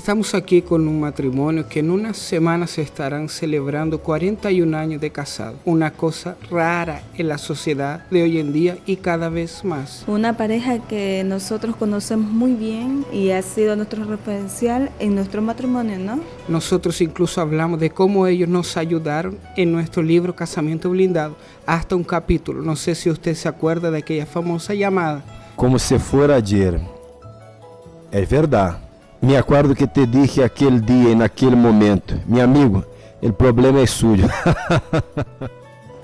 Estamos aquí con un matrimonio que en unas semanas se estarán celebrando 41 años de casado, una cosa rara en la sociedad de hoy en día y cada vez más. Una pareja que nosotros conocemos muy bien y ha sido nuestro referencial en nuestro matrimonio, ¿no? Nosotros incluso hablamos de cómo ellos nos ayudaron en nuestro libro Casamiento Blindado, hasta un capítulo. No sé si usted se acuerda de aquella famosa llamada. Como se fuera ayer. É verdade. Me acuerdo que te dije aquel día, en aquel momento: "Mi amigo, el problema es suyo".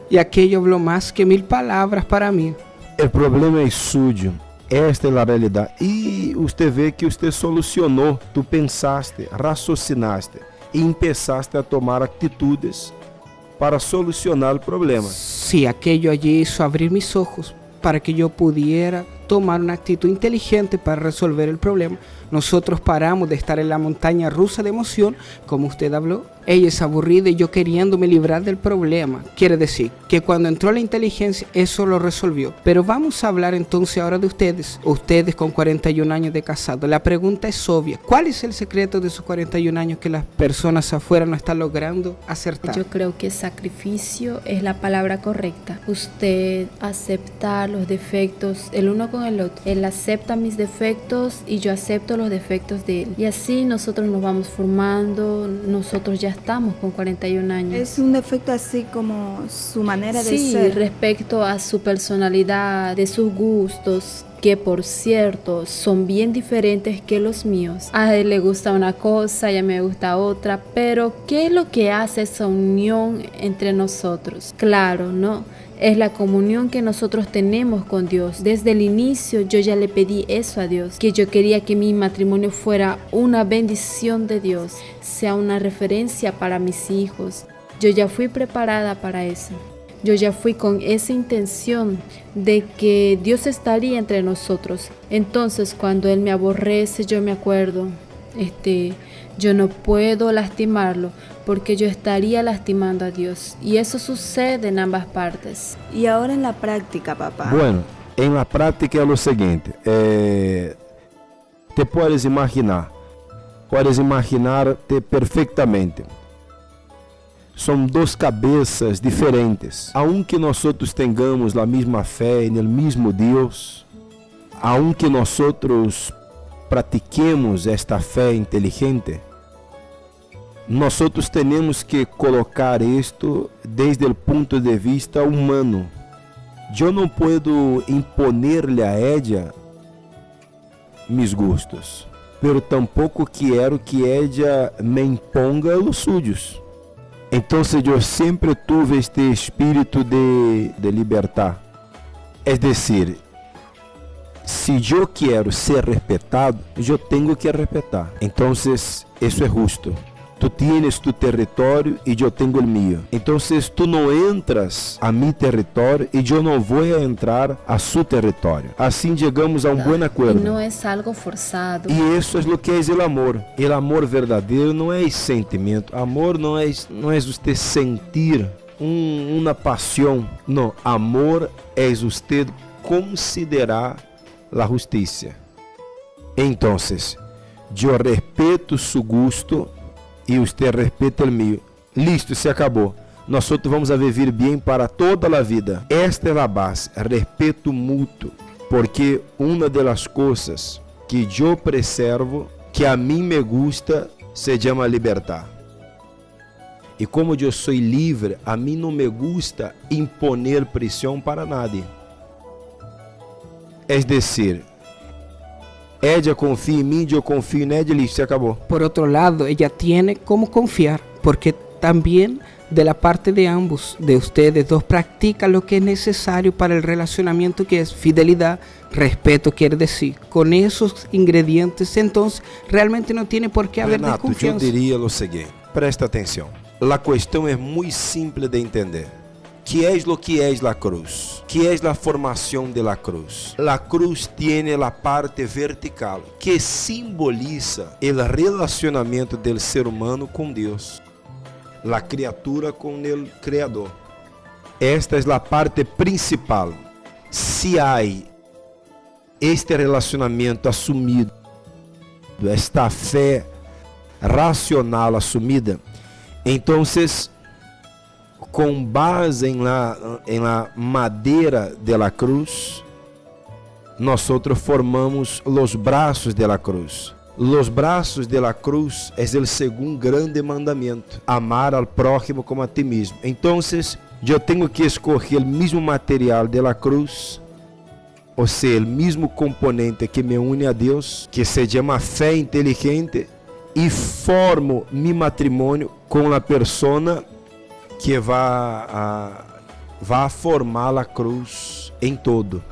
Y aquello habló más que mil palabras para mí. El problema es suyo. Esta é a realidade. E você vê que você solucionou. Tu pensaste, raciocinaste e empezaste a tomar atitudes para solucionar o problema. Sí, aquello allí hizo abrir mis ojos para que yo pudiera tomar una actitud inteligente para resolver el problema. Nosotros paramos de estar en la montaña rusa de emoción, como usted habló. Ella es aburrida y yo queriéndome librar del problema. Quiere decir que cuando entró la inteligencia, eso lo resolvió. Pero vamos a hablar entonces ahora de ustedes. Ustedes con 41 años de casado. La pregunta es obvia. ¿Cuál es el secreto de sus 41 años que las personas afuera no están logrando acertar? Yo creo que sacrificio es la palabra correcta. Usted acepta los defectos el uno con el otro. Él acepta mis defectos y yo acepto los defectos de él. Y así nosotros nos vamos formando, nosotros ya estamos con 41 años. Es un defecto así como su manera de Sí, ser. Respecto a su personalidad, de sus gustos, que por cierto son bien diferentes que los míos. A él le gusta una cosa y a mí me gusta otra, pero ¿qué es lo que hace esa unión entre nosotros? Claro, ¿no? Es la comunión que nosotros tenemos con Dios. Desde el inicio yo ya le pedí eso a Dios, que yo quería que mi matrimonio fuera una bendición de Dios, sea una referencia para mis hijos. Yo ya fui preparada para eso. Yo ya fui con esa intención de que Dios estaría entre nosotros. Entonces, cuando Él me aborrece, yo me acuerdo, yo no puedo lastimarlo porque yo estaría lastimando a Dios. Y eso sucede en ambas partes. Y ahora en la práctica, papá. Bueno, en la práctica é o seguinte: te puedes imaginar-te perfeitamente. São duas cabeças diferentes. Aunque nosotros tengamos a mesma fé no mesmo Deus, aunque nosotros pratiquemos esta fé inteligente, nosotros temos que colocar isto desde o ponto de vista humano. Eu não puedo imponerle a ella mis gustos, pero tampoco quero que ella me imponga os suyos. Então, eu sempre tuve este espírito de libertar. Es decir, se eu quero ser respeitado, eu tenho que respeitar. Então, isso é justo. Tu tienes tu território e eu tenho o meu. Então, tu não entras a mi território e eu não vou entrar a su território. Assim chegamos a um bom Y acordo. no es algo forzado. E isso é o que é o amor. O amor verdadeiro não é sentimento. Amor não é você sentir uma paixão. Não, amor é você considerar a justiça. Então, eu respeito su gusto e você respeita o meu. Listo, se acabou. Nós vamos a viver bem para toda a vida. Esta é a base, respeito mútuo, porque uma das coisas que eu preservo, que a mim me gusta, se chama libertar. E como eu sou livre, a mim não me gusta imponer pressão para nadie. Es decir, ella confia em mim, eu confio nela, listo, se acabou. Por otro lado, ella tiene cómo confiar, porque también de la parte de ambos, de ustedes dos, practica lo que es necesario para el relacionamiento, que es fidelidad, respeto, quiere decir. Con esos ingredientes, entonces, realmente no tiene por qué haber Renato, eu desconfianza. Diria o seguinte, presta atenção. A questão é muito simples de entender. Que é lo que é la cruz? Que é a formação de la cruz? La cruz tiene la parte vertical, que simboliza o relacionamento del ser humano com Deus, la criatura com o Criador. Esta é a parte principal. Se há este relacionamento assumido, esta fé Racional assumida. Então, com base en la madeira de la cruz, nosotros formamos los brazos de la cruz. Los brazos de la cruz es el segundo grande mandamiento: amar al prójimo como a ti mismo. Entonces, eu tenho que escolher o mesmo material de la cruz, ou seja, o mesmo componente que me une a Deus, que se chama fé inteligente, e formo mi matrimônio com a persona que vai formar a cruz em todo.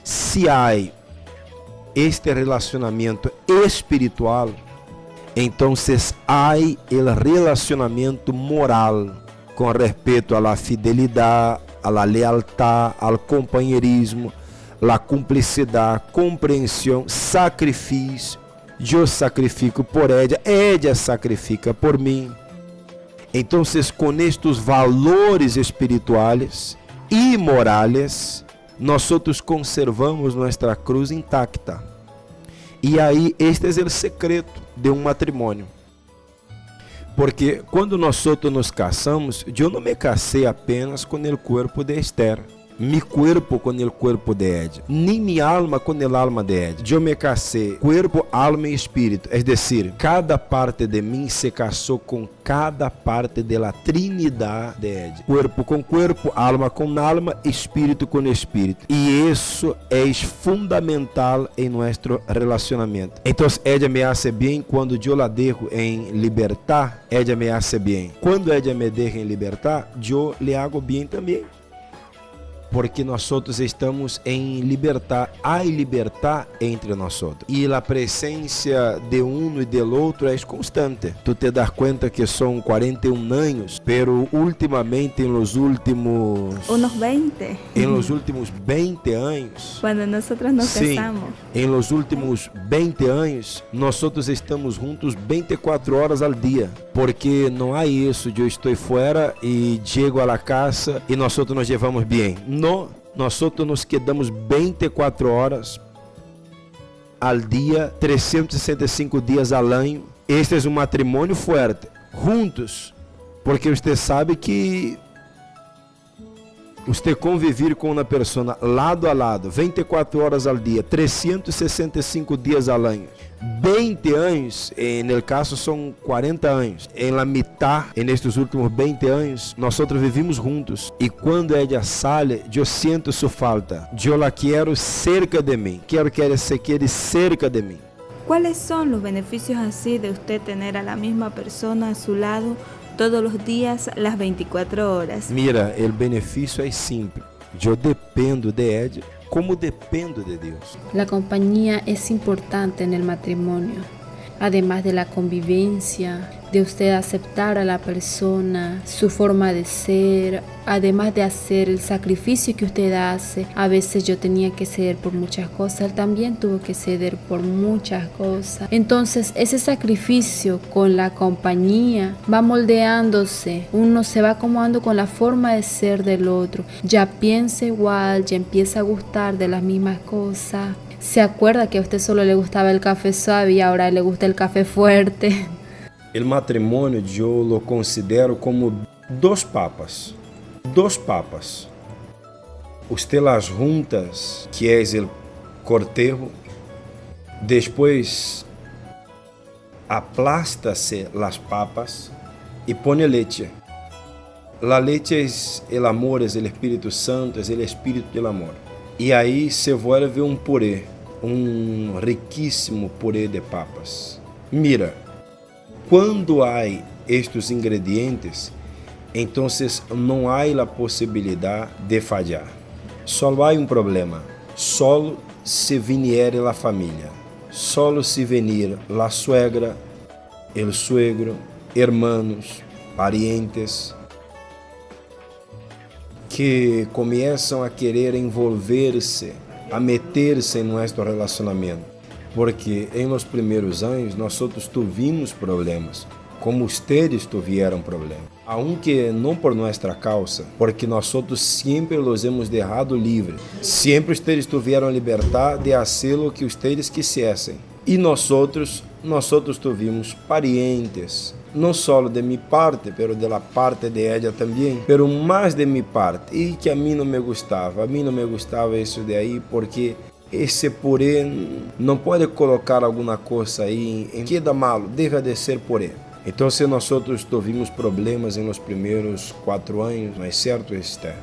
Se há este relacionamento espiritual, então há o relacionamento moral com respeito à fidelidade, à lealtad, ao companheirismo, à cumplicidade, compreensão, sacrifício. Eu sacrifico por ella, ella sacrifica por mim. Então, com estes valores espirituais e morales, nosotros conservamos nossa cruz intacta. E aí, este é o secreto de um matrimônio. Porque quando nosotros nos casamos, eu não me casei apenas com o corpo de Esther, mi cuerpo com o corpo de ella, nem mi alma com el alma de ella. Eu me casei corpo, alma e espírito. Es decir, cada parte de mim se casou com cada parte de la trinidad de ella. Corpo com corpo, alma com alma, espírito com espírito. E isso é fundamental em nosso relacionamento. Então, ella me hace bem quando eu la dejo em libertad, ella me hace bem. Quando ella me deja em libertad, eu le hago bem também porque nosotros estamos em libertad, há libertad entre nosotros. E a presença de um e do outro é constante. Tu te das conta que são 41 anos, pero ultimamente en los últimos unos 20. En los últimos 20 anos. Cuando nosotros nos Sim, casamos. En los últimos 20 anos, nosotros estamos juntos 24 horas al dia, porque não há isso de eu estou fora e chego a la casa e nosotros nos llevamos bem. Não, nosotros nos quedamos 24 horas al dia, 365 dias al año. Este é um matrimônio forte, juntos, porque você sabe que você conviver com uma pessoa lado a lado, 24 horas al dia, 365 dias al año, 20 anos, en el caso são 40 anos, en la mitad, en estes últimos 20 anos, nosotros vivimos juntos. E quando ella sale, eu sinto sua falta. Eu la quero cerca de mim. Quero que ela se quede cerca de mim. ¿Cuáles son los beneficios así de usted tener a la misma persona a su lado todos los días, las 24 horas? Mira, o benefício é simples. Eu dependo de ella como dependo de Deus. La compañía es importante en el matrimonio, además de la convivencia, de usted aceptar a la persona, su forma de ser, además de hacer el sacrificio que usted hace. A veces yo tenía que ceder por muchas cosas, él también tuvo que ceder por muchas cosas. Entonces ese sacrificio con la compañía va moldeándose, uno se va acomodando con la forma de ser del otro, ya piensa igual, ya empieza a gustar de las mismas cosas. Se acuerda que a usted solo le gustaba el café suave y ahora le gusta el café fuerte. O matrimônio eu lo considero como dos papas. Dos papas. Usted las juntas, que é el cortejo, después aplástase las papas y pone leche. La leche es el amor, es el Espíritu Santo, es el Espíritu del amor. E aí se vuelve um purê, um riquíssimo purê de papas. Mira, quando há estes ingredientes, então não há a possibilidade de falhar. Só há um problema: solo se viniere la família, solo se venir la suegra, el suegro, hermanos, parientes, que começam a querer envolver-se, a meter-se em nosso relacionamento. Porque en los primeiros anos nosotros tuvimos problemas, como ustedes tuvieron problemas. Aunque não por nossa causa, porque nosotros sempre los hemos dejado livre. Sempre ustedes tuvieron libertad de hacer lo que ustedes quisiesen. E nosotros, nosotros tuvimos parientes, não só de minha parte, pero de la parte de ella também, pero mais de minha parte, e que a mim não me gostava, a mim não me gostava isso de aí, porque esse purê não pode colocar alguma coisa aí, em queda malo, deve de ser purê. Então, se nosotros tuvimos problemas em los primeiros 4 anos, não é certo, Esther?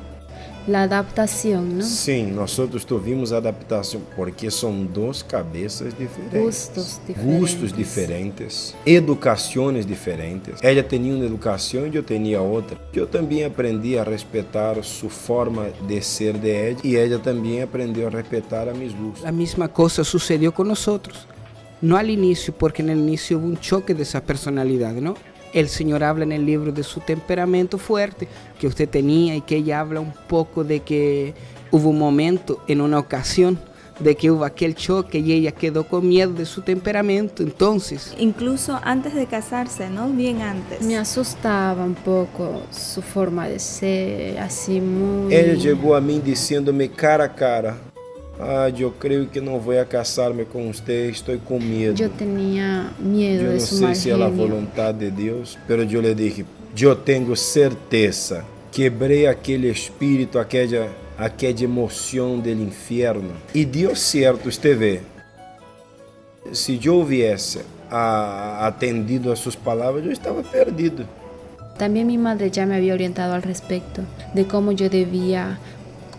La adaptación, ¿no? Sim, nosotros tuvimos adaptação, porque são duas cabeças diferentes. Gustos diferentes. Gustos diferentes, educações diferentes. Ela tinha uma educação e eu tinha outra. Eu também aprendi a respeitar sua forma de ser de ela e ela também aprendeu a respeitar a mis gustos. La misma cosa sucedió con nosotros. No al inicio, porque en el inicio hubo un choque de esa personalidad, ¿no? El Señor habla en el libro de su temperamento fuerte que usted tenía y que ella habla un poco de que hubo un momento, en una ocasión, de que hubo aquel choque y ella quedó con miedo de su temperamento. Entonces, Incluso antes de casarse, ¿no? Bien antes. Me asustaba un poco su forma de ser, así muy. Ela chegou a mim dizendo-me cara a cara: "Ah, eu creio que não vou a casar-me com você, estou com medo." Yo tenía miedo Eu de não su sei mal se é a genio. vontade de Deus, pero eu lhe dije: "Eu tenho certeza." Quebrei aquele espírito, aquela emoção do inferno. E deu certo, você vê. Se eu houvesse atendido a suas palavras, eu estava perdido. También mi madre ya me había orientado al respecto de cómo yo debía,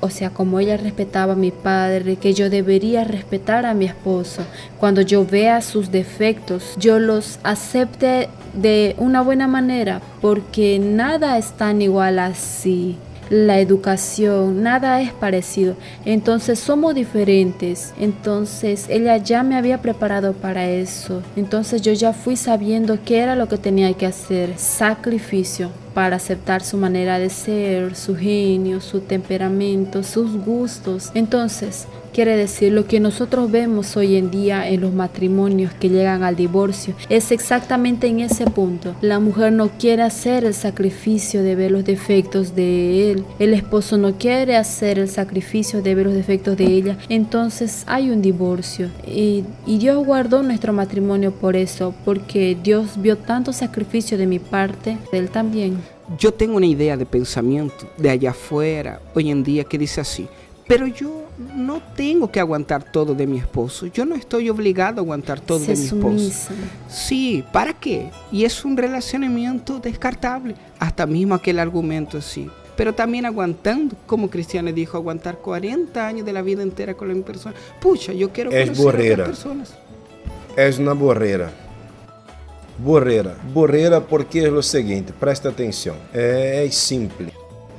o sea, como ella respetaba a mi padre, que yo debería respetar a mi esposo. Cuando yo vea sus defectos, yo los acepte de una buena manera, porque nada es tan igual así. La educación, nada es parecido. Entonces somos diferentes. Entonces ella ya me había preparado para eso. Entonces yo ya fui sabiendo qué era lo que tenía que hacer. Sacrificio para aceptar su manera de ser, su genio, su temperamento, sus gustos. Entonces, quiere decir, lo que nosotros vemos hoy en día en los matrimonios que llegan al divorcio es exactamente en ese punto. La mujer no quiere hacer el sacrificio de ver los defectos de él. El esposo no quiere hacer el sacrificio de ver los defectos de ella. Entonces hay un divorcio. Y Dios guardó nuestro matrimonio por eso, porque Dios vio tanto sacrificio de mi parte, de él también. Yo tengo una idea de pensamiento de allá afuera, hoy en día, que dice así: "Pero yo no tengo que aguantar todo de mi esposo. Yo no estoy obligado a aguantar todo Se de mi esposo." sumisan. Sí, ¿para qué? Y es un relacionamiento descartable. Hasta mismo aquel argumento así. Pero también aguantando, como Cristiane dijo, aguantar 40 años de la vida entera con la misma persona. Pucha, yo quiero Es conocer a borrera. otras personas. É uma borreira. Borreira. Borreira porque é o seguinte, presta atenção. É simples.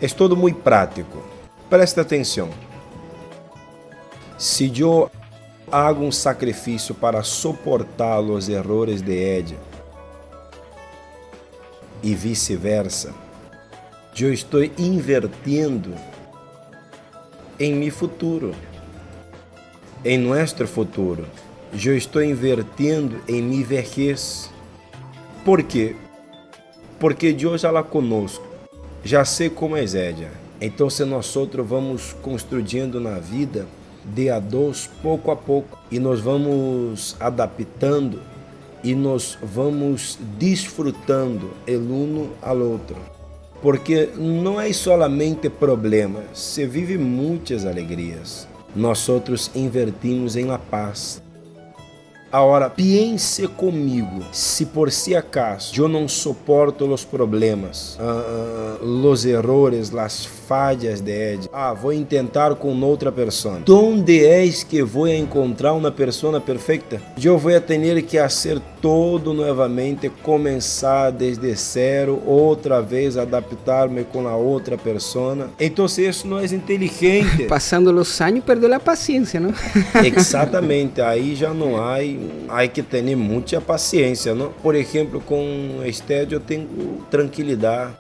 É todo muito prático. Presta atenção. Se eu hago um sacrifício para suportar os errores de ella e vice-versa, eu estou invertindo em meu futuro, em nosso futuro. Eu estou invertindo em minha vejez. Por quê? Porque Deus já la conozco, já sei como é ella. Então, se nosotros vamos construindo na vida de a dois, pouco a pouco, e nós vamos adaptando e nós vamos desfrutando el uno al outro. Porque não é solamente problema, se vive muitas alegrias. Nosotros invertimos em la paz. Agora, pense comigo, se por si acaso eu não suporto os problemas, os errores, as falhas de ella, vou tentar com outra pessoa. Donde es que vou encontrar uma pessoa perfeita? Eu vou ter que fazer todo novamente, começar desde zero, outra vez adaptar-me com a outra pessoa. Então, isso não é inteligente. Pasando los años, perdió la paciencia, ¿no? Exatamente, aí já não há, há que ter muita paciência, não? Por exemplo, com Esther eu tenho tranquilidade.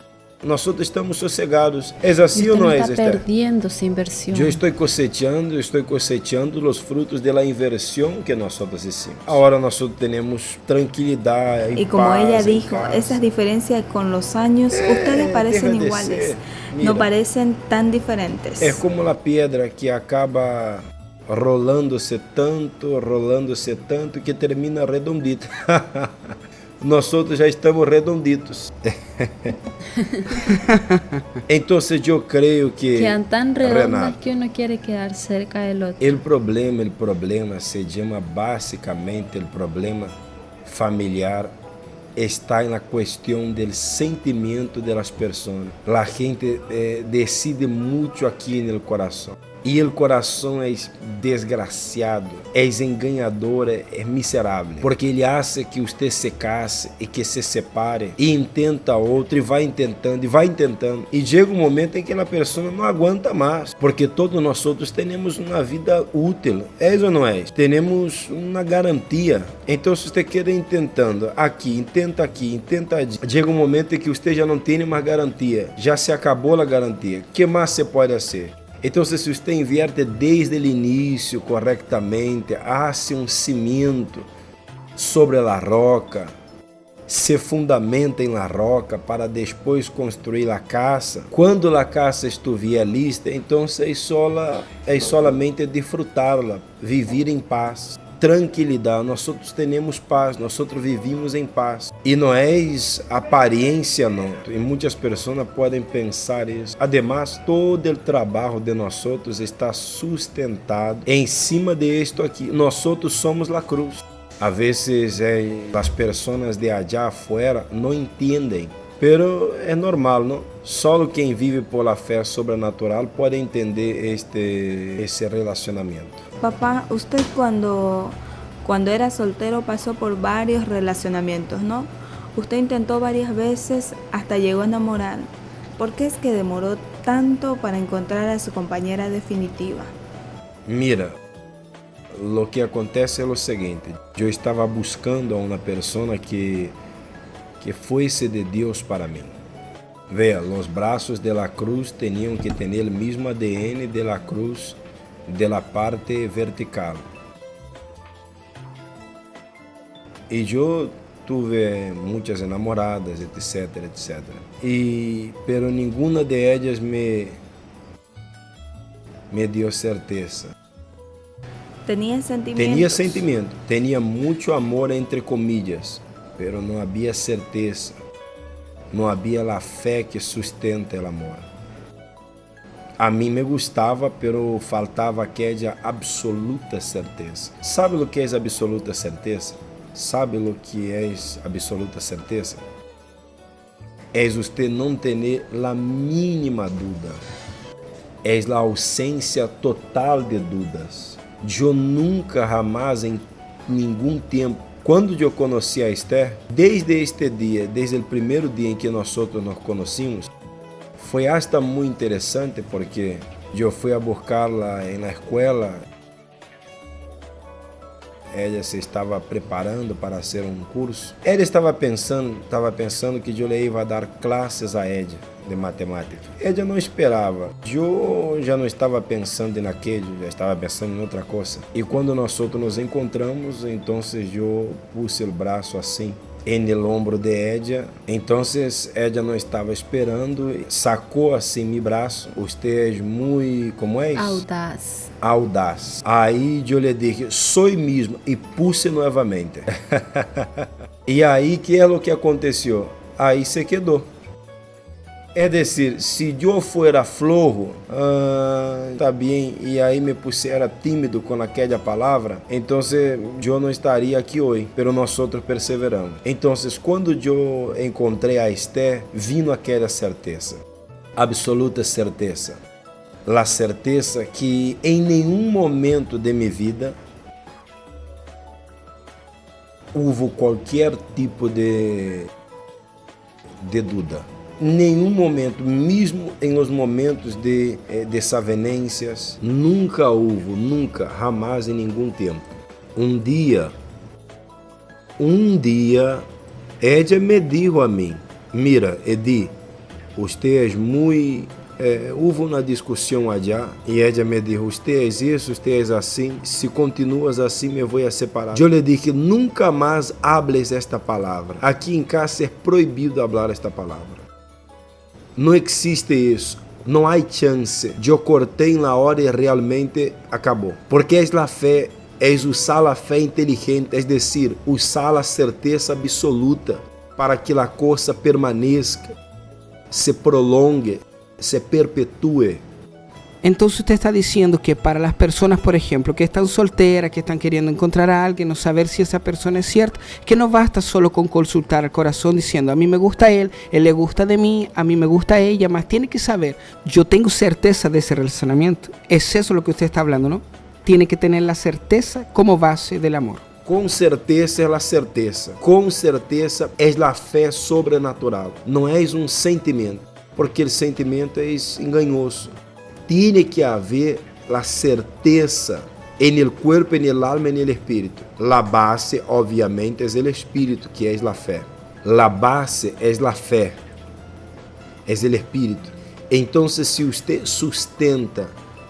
Nós estamos sossegados. É assim ou Usted não no é, está Esther? perdiendo esa inversión. Eu estou cosechando os frutos da inversión que nós hicimos. Agora nós temos tranquilidade Y como paz ella en dijo, casa. Esas diferencias con los años, ustedes parecen deja de iguales, ser. no Mira. parecen tan diferentes. É como a pedra que acaba Rolándose tanto, rolándose tanto que termina redondito. Nosotros já estamos redonditos. Entonces yo creo que Quedan tan redondas Renato, que uno quiere quedar cerca del otro. El problema se llama básicamente el problema familiar está na questão do sentimento das pessoas. A gente decide muito aqui no coração. E o coração é desgraciado, é enganador, é miserável. Porque ele hace que você se case e que se separe e intenta outro e vai tentando e vai tentando. E chega um momento em que a pessoa não aguenta mais, porque todos nosotros temos uma vida útil, é ou não é? Temos uma garantia. Então, se você quer ir tentando aqui, intenta aqui, intenta ali, chega um momento em que você já não tem mais garantia, já se acabou a garantia. O que mais você pode fazer? Então, se você invierte desde o início corretamente, hace um cimento sobre a roca, se fundamenta em la roca para depois construir a casa. Quando a casa estiver lista, então é solamente disfrutarla, viver em paz, tranquilidade. Nosotros temos paz, nosotros vivimos em paz. E não é aparência, não. E muitas pessoas podem pensar isso. Además, todo o trabalho de nosotros está sustentado em cima de esto aqui. Nosotros somos a cruz. A veces as pessoas de allá afuera não entendem, pero é normal, não? Só quem vive por la fé sobrenatural pode entender este esse relacionamento. Papá, usted cuando era soltero pasó por varios relacionamientos, ¿no? Usted intentó varias veces hasta llegó a enamorar. ¿Por qué es que demoró tanto para encontrar a su compañera definitiva? Mira, lo que acontece é o seguinte: eu estava buscando a uma pessoa que fosse de Deus para mim. Vea, os braços de la cruz tinham que ter o mesmo ADN de la cruz de la parte vertical. E eu tuve muitas enamoradas, etc, etc. E pero nenhuma de ellas me deu certeza. Tenía sentimientos. Tinha sentimento, tinha muito amor entre comillas, pero não havia certeza. Não havia a fé que sustenta o amor. A mim me gostava, pero faltava aquela absoluta certeza. Sabe o que é absoluta certeza? Sabe o que é absoluta certeza? É você não ter a mínima dúvida. É a ausência total de dúvidas. Eu nunca, jamás, em nenhum tempo, quando eu conheci a Esther, desde este dia, desde o primeiro dia em que nosotros nos conhecimos, foi hasta muito interessante porque eu fui a buscarla na escola. Ela se estava preparando para fazer um curso. Ela estava pensando que eu lhe ia dar classes a ela de matemática. Ela não esperava. Eu já não estava pensando naquele, já estava pensando em outra coisa. E quando nosotros nos encontramos, então eu puse o braço assim en el hombro de ella. Entonces ella não estava esperando, sacou assim mi braço. Usted é muito, como é? Audaz. Audaz. Aí eu lhe dije, sou mesmo, e puse novamente. E aí que é o que aconteceu? Aí se quedou. É decir, se eu fuera flojo, ah, tá bem, e aí me pusiera tímido com aquela palavra, então eu não estaria aqui hoje, pero nosotros perseveramos. Então, quando eu encontrei a Esther, vino aquela certeza, absoluta certeza. A certeza que em nenhum momento de minha vida houve qualquer tipo de dúvida. Nenhum momento, mesmo em los momentos de desavenencias, nunca houve, nunca, jamás em nenhum tempo. Um dia, ella me dijo a mim: "Mira, Edi, usted é muito houve uma discussão allá e ela me disse: 'Usted é isso, usted é assim, se continuas assim me vou a separar.' Eu lhe disse: 'Nunca mais hables esta palavra. Aqui em casa é proibido falar esta palavra. Não existe isso. Não há chance. Eu cortei na hora e realmente acabou. Porque é a fé, é usar a fé inteligente, é decir, usar a certeza absoluta para que a coisa permaneça, se prolongue, se perpetúe. Entonces usted está diciendo que para las personas, por ejemplo, que están solteras, que están queriendo encontrar a alguien o saber si esa persona es cierta, que no basta solo con consultar al corazón diciendo: "A mí me gusta él, él le gusta de mí, a mí me gusta ella", mas tiene que saber: "Yo tengo certeza de ese relacionamiento". Es eso lo que usted está hablando, ¿no? Tiene que tener la certeza como base del amor. Com certeza é a certeza. Com certeza é a fé sobrenatural. Não é um sentimento, porque o sentimento é enganoso. Tiene que haver a certeza en el cuerpo, en el alma, en el espíritu. La base, obviamente, es el espíritu, que es la fe. La base es la fe, es el espíritu. Entonces, se usted sustenta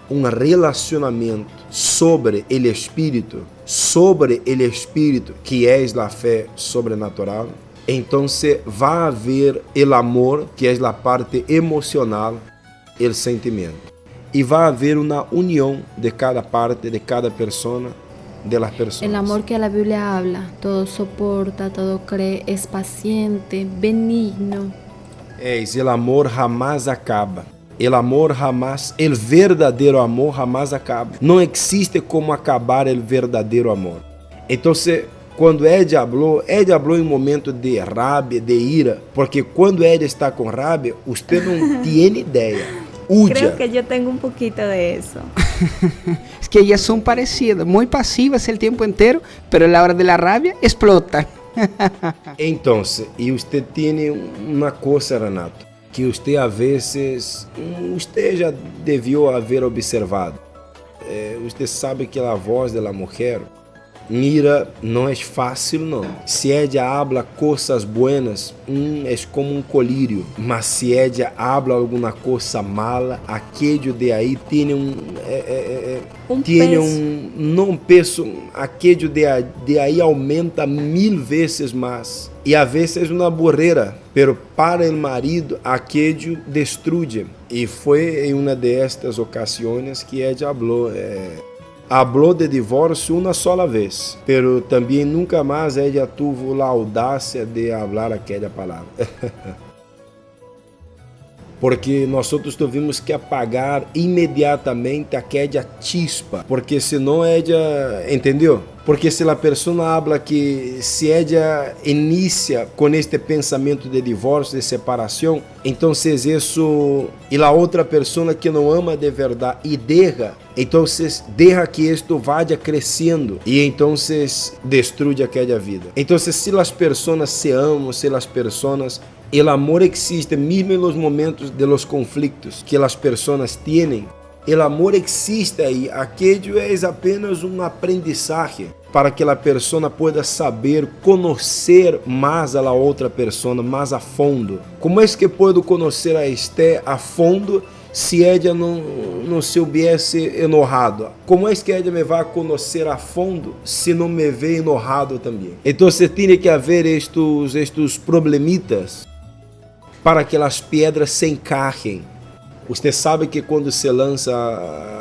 um relacionamento sobre el espírito, sobre el espírito, que é a fé sobrenatural, então vai haver el amor, que é a parte emocional, el sentimento. E vai haver uma união de cada parte, de cada persona, de las personas. El amor que la Biblia habla, todo soporta, todo cree, es paciente, benigno. Es, el amor jamás acaba. El amor jamás, el verdadeiro amor jamás acaba. Não existe como acabar el verdadeiro amor. Então, quando ella habló, ella habló em momento de rabia, de ira, porque quando ella está com rabia, usted não tiene ideia. Huya. Creo que yo tengo un poquito de eso. Es que ellas son parecidas, muy pasivas el tiempo entero, pero a la hora de la rabia explota. Então, e você tem uma coisa, Renato, que você a vezes, você já devió haver observado. Você sabe que a voz da mulher, mira, não é fácil não. Se ella habla coisas buenas, é como um colírio. Mas se ella habla alguma coisa mala, aquello de aí tem um, Um tiene peso. Um não peso, aquello de aí aumenta mil vezes mais. E a vezes uma barreira, pero para o marido aquello destruye. E foi em uma destas ocasiões que ella habló. Habló de divórcio uma sola vez, pero também nunca mais ella tuvo a audácia de hablar aquela palavra. Porque nosotros tivemos que apagar imediatamente aquela chispa, porque senão ella, entendeu? Porque se a pessoa habla que se ella inicia com este pensamento de divórcio, de separação, então isso e a outra pessoa que não ama de verdade e deja, então deja que isto vaya crescendo e então destrui aquela vida. Então se as pessoas se amam, se as pessoas. El amor existe mesmo en los momentos de los conflictos que las personas tienen. El amor existe aí. Aquello é apenas um aprendizagem para que a pessoa pueda saber conhecer mais a la outra pessoa mais a fundo. Como é que puedo conhecer a Esté a fundo se ella não se hubiese enojado? Como é que ella me vai conhecer a fundo se não me vê enojado também? Então, tem que haver estes problemitas para que as pedras se encajem. Você sabe que quando se lança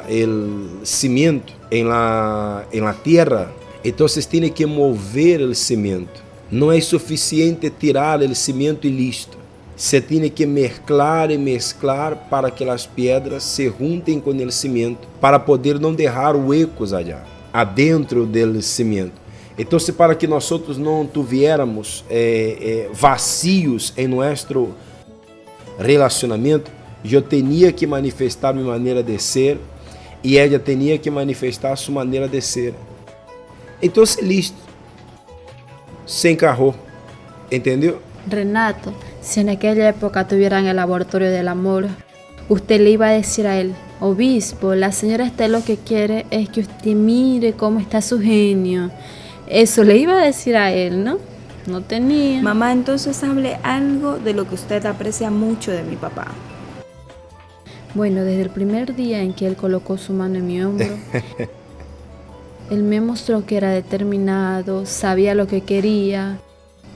o cimento en la tierra, então tem que mover o cimento. Não é suficiente tirar o cimento e listo. Se tem que mezclar e mezclar para que as pedras se juntem com o cimento, para poder não deixar huecos allá, adentro do cimento. Então, para que nosotros não tuviéramos vacios em nosso relacionamento, eu tinha que manifestar minha maneira de ser e ela tinha que manifestar sua maneira de ser. Então, listo. Se encarrou. Entendeu? Renato, si en aquella época tuvieran el laboratorio del amor, usted le iba a decir a él: "Obispo, la señora Esté lo que quiere es que usted mire cómo está su genio". Eso le iba a decir a él, ¿no? No tenía. Mamá, entonces hable algo de lo que usted aprecia mucho de mi papá. Bueno, desde el primer día en que él colocó su mano en mi hombro, él me mostró que era determinado, sabía lo que quería.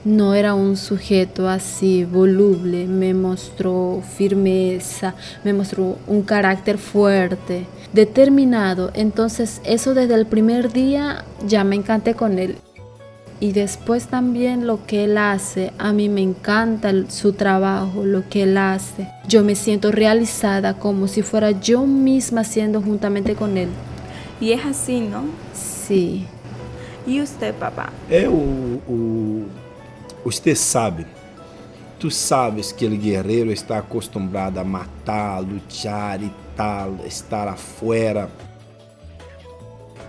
No era un sujeto así voluble, me mostró firmeza, me mostró un carácter fuerte, determinado. Entonces eso desde el primer día ya me encanté con él. Y después también lo que él hace, a mí me encanta su trabajo, lo que él hace. Yo me siento realizada como si fuera yo misma haciendo juntamente con él. Y es así, ¿no? Sí. ¿Y usted, papá? É o Usted sabe, tu sabes que o guerreiro está acostumbrado a matar, luchar e tal, estar afuera.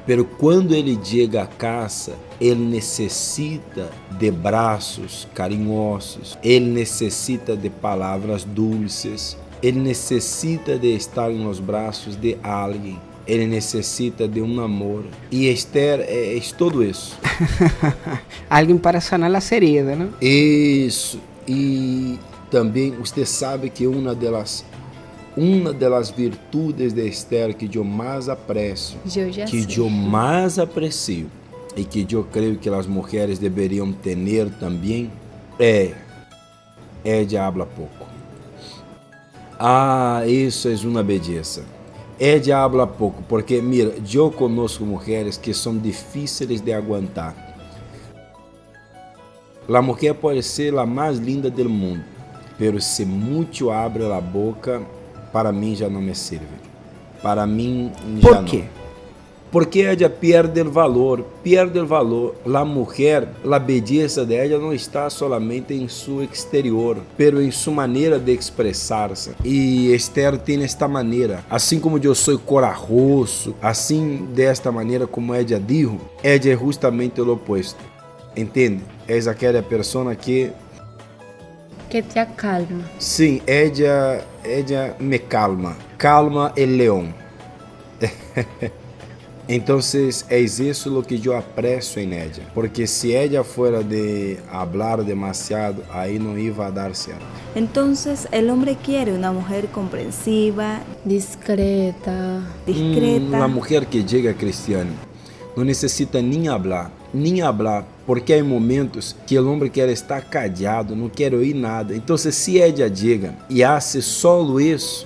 Pero quando ele chega a casa, ele necessita de braços carinhosos, ele necessita de palavras dulces, ele necessita de estar nos braços de alguém, ele necessita de um namoro. E Esther é tudo isso. Alguien para sanar las heridas, ¿no? Isso. E também você sabe que uma das virtudes de Esther que eu mais aprecio, Eu já que sei. eu mais aprecio e que eu creio que as mulheres deveriam ter também é: ella habla pouco. Ah, isso é uma beleza. Ella habla pouco, porque mira, eu conozco mulheres que são difíceis de aguentar. A mulher pode ser a mais linda do mundo, pero se muito abre a boca, para mim já não me serve. Para mim já ¿Por não. qué? Porque ella pierde o valor, pierde o valor. La mujer, la belleza de ella não está solamente em su exterior, pero em sua maneira de expressar-se. E Esther tem esta maneira. Assim como eu sou corajoso, assim desta maneira como ella dijo, ella é justamente o oposto. Entende? É aquela pessoa que Que te acalma. Sim, ella me calma. Calma el leão. Entonces, es eso lo que yo aprecio en ella. Porque si ella fuera de hablar demasiado, ahí no iba a dar certo. Entonces, el hombre quiere una mujer comprensiva, Discreta. discreta. La mujer que llega, Cristiane, não necessita nem hablar, nem hablar, porque há momentos que o homem quer estar callado, não quer ouvir nada. Então, se ella llega e hace solo isso,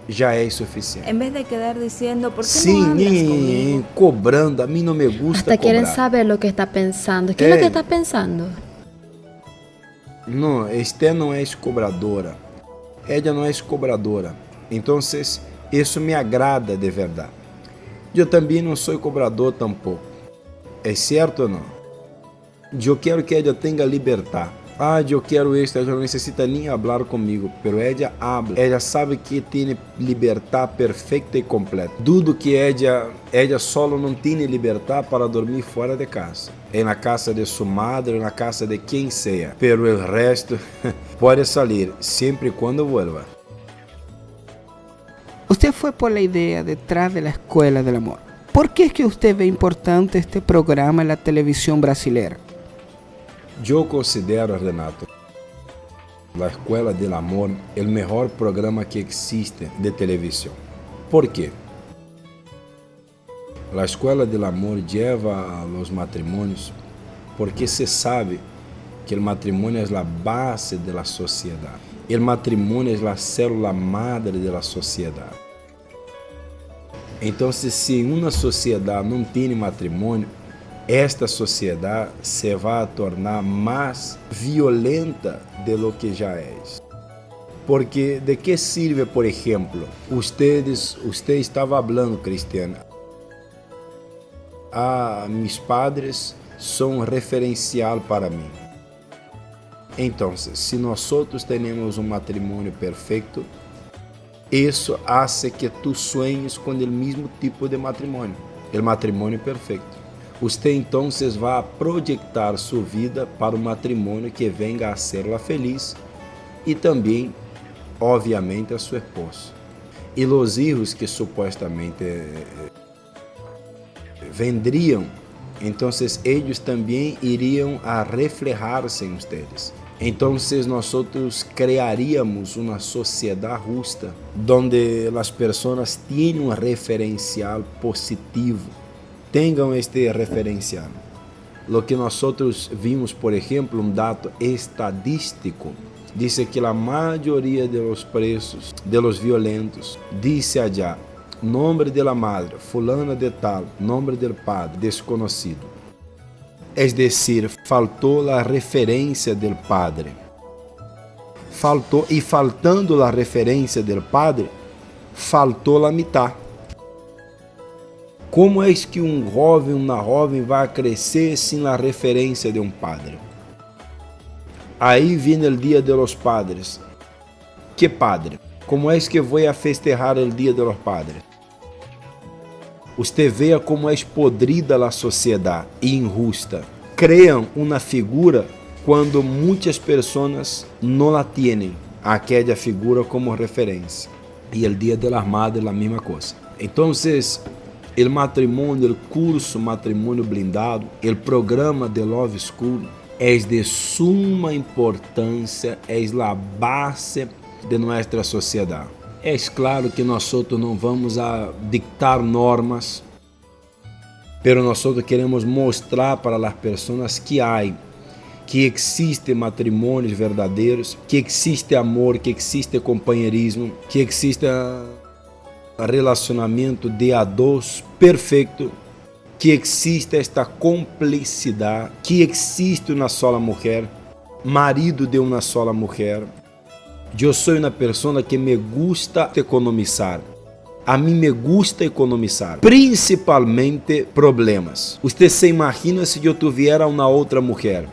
já é suficiente. En vez de quedar diciendo, ¿por qué Sim, no hablas conmigo? cobrando, a mim não me gusta Hasta quieren cobrar. saber lo que está pensando. ¿Qué es lo Eh. que está pensando? Não, Esther não é cobradora. Ella não é cobradora. Então, isso me agrada de verdade. Eu também não sou cobrador tampouco. É certo ou não? Eu quero que ela tenha liberdade. Ah, eu quero isto, ela não necessita nem falar comigo, pero ella habla. Ela sabe que tem liberdade perfeita e completa. Tudo que ella solo não tem liberdade para dormir fora de casa. É na casa de sua madre, na casa de quem seja. Pero el resto pode salir sempre quando vuelva. Usted fue por la idea detrás de la Escuela del Amor. ¿Por qué es que usted ve importante este programa en la televisión brasilera? Eu considero, Renato, a Escuela del Amor o melhor programa que existe de televisão. ¿Por quê? A Escuela del Amor lleva a los matrimonios porque se sabe que o matrimônio é a base de la sociedade. O matrimônio é a célula madre de la sociedade. Então, se em uma sociedade não tem matrimônio, esta sociedade se vai tornar mais violenta de lo que já é. Porque de que sirve, por exemplo, ustedes, usted estava falando, Cristiana, ah, mis padres são um referencial para mim. Então, se nosotros temos um matrimônio perfeito, isso hace que tu sueñes com o mesmo tipo de matrimônio, o matrimônio perfeito. Usted então vai projetar sua vida para um matrimônio que venga a ser la feliz e também, obviamente, a sua esposa. E os hijos que supostamente vendrían, então eles também iriam a reflejar-se em ustedes. Então, nós criaríamos uma sociedade justa, onde as pessoas tenham um referencial positivo, tenham este referencial. Lo que nosotros vimos, por ejemplo, un dato estadístico, dice que la mayoría de los presos, de los violentos, dice allá, nombre de la madre, fulana de tal, nombre del padre, desconocido. Es decir, faltou a referência del padre. Faltou, e faltando a referência del padre, faltou a mitad. Como é que um jovem, uma jovem vai crescer sem a referência de um padre? Aí vem o dia de los padres. Que padre? Como é que vou a festejar o dia de los padres? Você vê como é podrida a sociedade e injusta. Criam uma figura quando muitas pessoas não la tienen, aquela figura como referência. E o dia de las madres, a mesma coisa. Então, o matrimônio, o curso Matrimônio Blindado, o programa de Love School é de suma importância, é a base de nossa sociedade. É claro que nosotros não vamos a dictar normas, pero nosotros queremos mostrar para as pessoas que há, que existem matrimônios verdadeiros, que existe amor, que existe companheirismo, que existe relacionamento de a dois perfeito, que existe esta cumplicidade, que existe uma sola mulher, marido de uma sola mulher. Eu sou uma pessoa que me gusta economizar. A mim me gusta economizar, principalmente problemas. Você se imagina se eu tivesse uma outra mulher?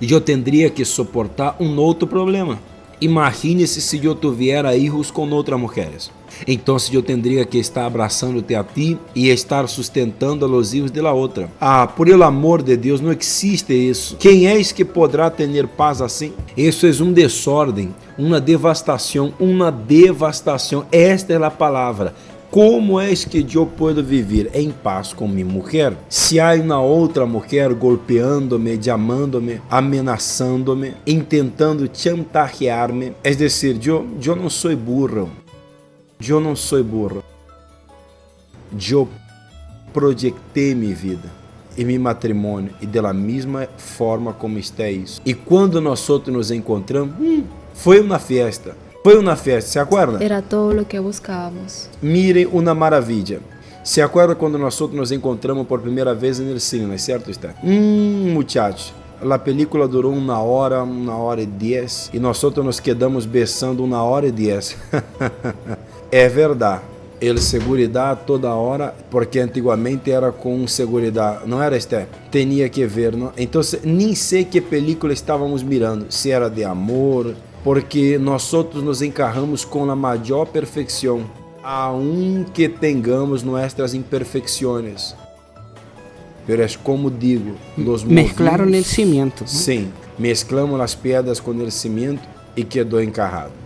Eu teria que suportar um outro problema. Imagine-se se eu tivesse hijos com outras mulheres. Então eu teria que estar abraçando-te a ti e estar sustentando os hijos de la outra. Ah, por el amor de Deus, não existe isso. Quem és que poderá ter paz assim? Isso é um desordem, uma devastação, uma devastação. Esta é a palavra. Como é que eu posso viver em paz com minha mulher? Se há uma outra mulher golpeando-me, chamando-me, ameaçando-me, tentando chantajear-me, es decir, eu não sou burro. Eu não sou burro. Eu projetei minha vida e meu matrimônio e da mesma forma como está isso. E quando nosotros nos encontramos, foi uma festa. Foi uma festa, se acorda? Era todo lo que buscábamos. Miren uma maravilha. Se acorda quando nosotros nos encontramos por primeira vez no cine, certo, Esther? Muchacho. A película durou uma hora, 1h10, e nosotros nos quedamos besando 1h10. É verdade. El seguridad toda hora, porque antigamente era com seguridad, não era, Esther? Tinha que ver, não? Então, nem sei que película estávamos mirando, se era de amor, porque nosotros nos encarramos com a maior perfeição, aunque tengamos nossas imperfeições. Pero es como digo, los Mezclaron el cimiento, ¿no? Sim, mezclamos as pedras com o cimento e quedou encarrado.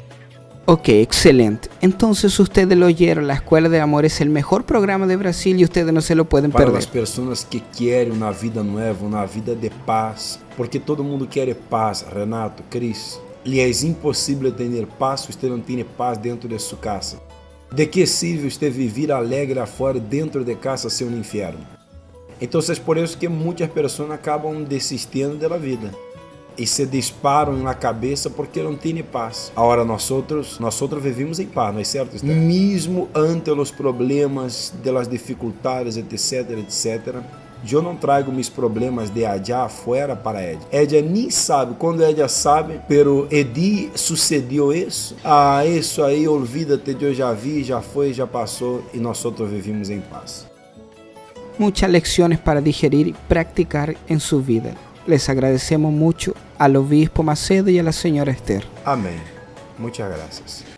Ok, excelente. Entonces ustedes lo oyeron, la Escuela del Amor es el mejor programa de Brasil y ustedes no se lo pueden Para perder. As pessoas que querem uma vida nova, uma vida de paz, porque todo mundo quer paz, Renato, Cris. E é impossível ter paz se você não tem paz dentro de sua casa. De que serve você viver alegre afora, dentro de casa ser um inferno? Então, é por isso que muitas pessoas acabam desistindo da vida e se disparam na cabeça porque não têm paz. Agora nosotros vivemos em paz, não é certo? Esther? Mesmo ante os problemas, de las dificuldades, etc, etc. Eu não trago meus problemas de allá fora para ella. Ella nem sabe, quando ella sabe, pero Edi sucedeu isso. Ah, isso aí, olvídate, eu já vi, já foi, já passou e nosotros vivimos em paz. Muchas lecciones para digerir y practicar en su vida. Les agradecemos mucho al obispo Macedo y a la señora Esther. Amém. Muchas gracias.